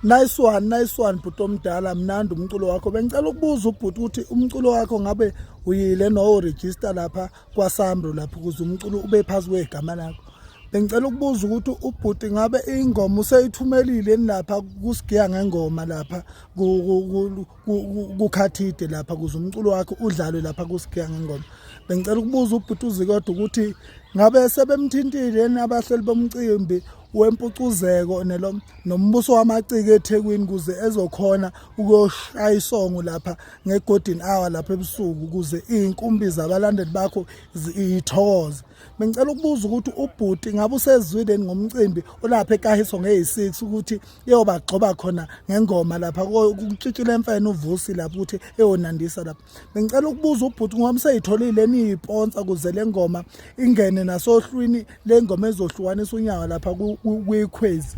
Nice one, nice one bhuti omdala, mnandi umculo wakho. Bengicela ukubuza ubhuti ukuthi umculo wakho ngabe uyile no register lapha kwaSamro lapha ukuze umculo ube phansi kwegama lakho. Bengicela ukubuza ukuthi ubhuti ngabe ingoma useyithumelile yini lapha kusigiya ngengoma lapha kukhathide lapha ukuze umculo wakhe udlalwe lapha kusigiya ngengoma. Bengicela ukubuza ubhuti uZikodwa ukuthi ngabe sebemthintile yini abahleli bomcimbi wempucuzeko nelo nombuso wamaciko eThekwini kuze ezokhona ukuyoshaya isongo lapha nge-golden hour lapha ebusuku ukuze iy'nkumbi zabalandeli bakho zithokoze. Bengicela ukubuza ukuthi ubhuti ngabe usezwile ngomcimbi olapha eKahiso ngeyi-6 ukuthi eyobagxoba khona ngengoma lapha kutshitshile emfene uVusi lapha ukuthi eyonandisa lapha. Bengicela ukubuza ubhuti ngoba useyitholile niyiponsa kuze le ngoma ingene nasohlwini lengoma ezohlukanisa unyaka lapha kwikhwezi.